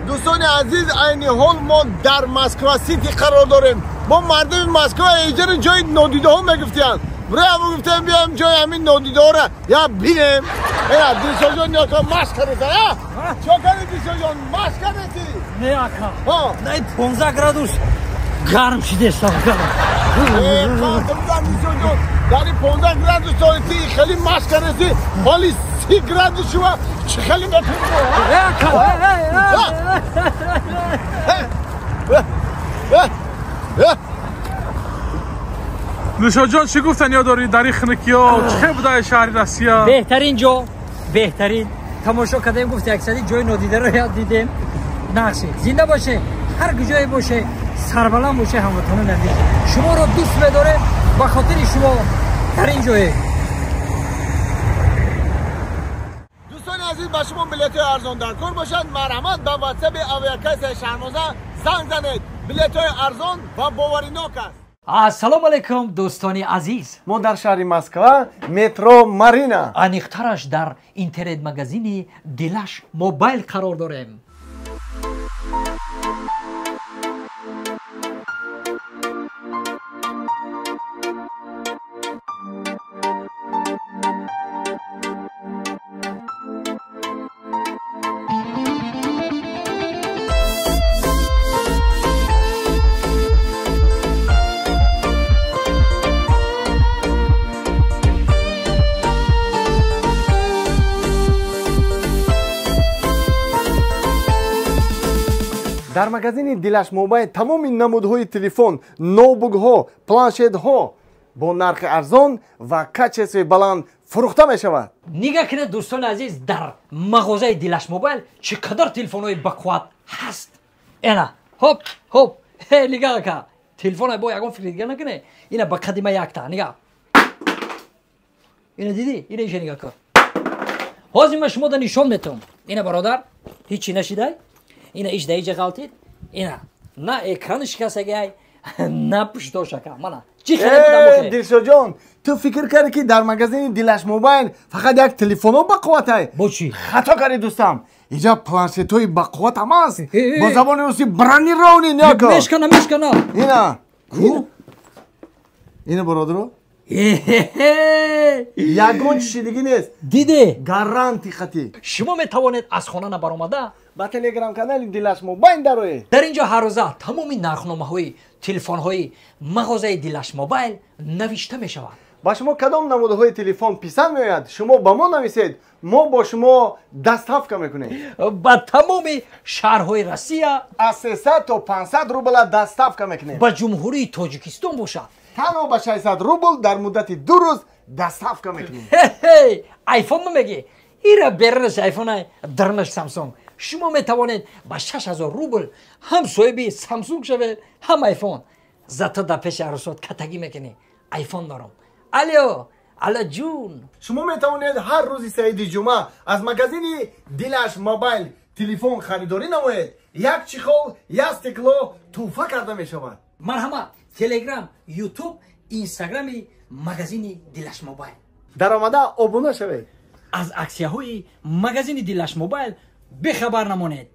Дӯстони азиз, айни ҳол мо дар Москва Сити қарор дорем. Мо мардуми Москва иҷора ҷои нодидаҳо мегуфтиянд. Бирам гуфтем биёем ҷои ҳамин нодидаҳоро я бинем. Э, Дилшодҷон, яка машқ кардеса, а? Чо кардӣ, Дилшодҷон? Машқ кардеси? Не, ака. Не, 15 градус гарм шидестам. Э, қандам, Дилшодҷон, дар 15 градус ти хеле машқ кардеси, ҳоли 30 градус шува, чӣ хеле мекунӣ? Э, ака, э, э. Дилшодҷон, чӣ гуфтан ёд дорӣ дар ин хунукиё? Чӣ хел будаи шаҳри Россия? Беҳтарин ҷо, беҳтарин. Тамошо кардем, гуфт яксади ҷои нодидаро ёд дидем. Нақши зинда боше, ҳар куҷое боше, сарбаланд боше, ҳамватанони азиз. Шуморо дӯст медорем, ба хотири шумо дар ин ҷое. Дӯстони азиз, ба шумо билетҳои арзон дар кор бошад, марҳамат, ба ватсаби авиакассаи Шаҳноза занг занед. Билетҳои арзон ва боваринок аст. Ассалому алайкум, дӯстони азиз. Мо дар шаҳри Москва, метро Марина. Аниқтараш дар интернет-магазини Дилаш Мобайл қарор дорем. Дар магазини Дилаш Мобайл тамоми намудҳои телефон, ноутбукҳо, планшетҳо бо нархи арзон ва качествои баланд фурӯхта мешавад. Нигаҳ кунед, дӯстони азиз, дар мағозаи Дилаш Мобайл чӣ қадар телефонҳои бақувват ҳаст. Эна, ҳоп, ҳоп, ҳе, нигаҳ ка. Телефона бо ягон фикри дига накуне. Ина ба қадима якта, нигаҳ. Ина дидӣ? Ина иша нигаҳ кун. Ҳозир ман шумо да нишон метавам. Ина, бародар, ҳичи нашидай? Ина иш да иҷа ғалтид. Ина на экрани шикастагиай, на пуштошака. Мана чӣ хеле будам охе. Дилшодҷон, ту фикр кардӣ, ки дар магазини Дилаш Мобайл фақат як телефонҳо бақувватай? Бо чӣ? Хато кардӣ, дӯстам. Иҷа планшетҳои бақувват ҳам аст, бо забони русӣ бронированный няко. Мешкана, мешкана. Ина, ина, бародаро, ягон чишидагӣ нест. Диде? Гарантия хати. Шумо метавонед аз хона набаромада ба телеграм канали Дилаш Мобайл дароед. Дар ин ҷо ҳаррӯза тамоми нархномаҳои телефонҳои мағозаи Дилаш Мобайл навишта мешавад. Ба шумо кадом намудҳои телефон писанд меояд, шумо ба мо нависед, мо бо шумо доставка мекунем. Ба тамоми шаҳрҳои Россия аз 300 то 500 рубла доставка мекунем. Ба Ҷумҳурии Тоҷикистон бошад, танҳо ба 600 рубл дар муддати 2 рӯз доставка мекунем. Айфон мегӣ? Ира берунаш айфона, дарунаш Самсунг. Шумо метавонед ба 6000 рубл ҳам соҳиби Самсунг шавед, ҳам айфон. Зато дар пеши арӯсот катагӣ мекунӣ: айфон дорам. Алё, алло, ҷун. Шумо метавонед ҳар рӯзи саиди ҷумъа аз магазини Дилаш Мобайл телефон харидорӣ намоед, як чехол, як стекло тӯҳфа карда мешавад. Марҳамат, Телеграм, Ютуб, Инстаграми магазини Дилаш Мобайл. Даромада обуна шавед. Аз аксияҳои магазини Дилаш Мобайл бехабар намонед.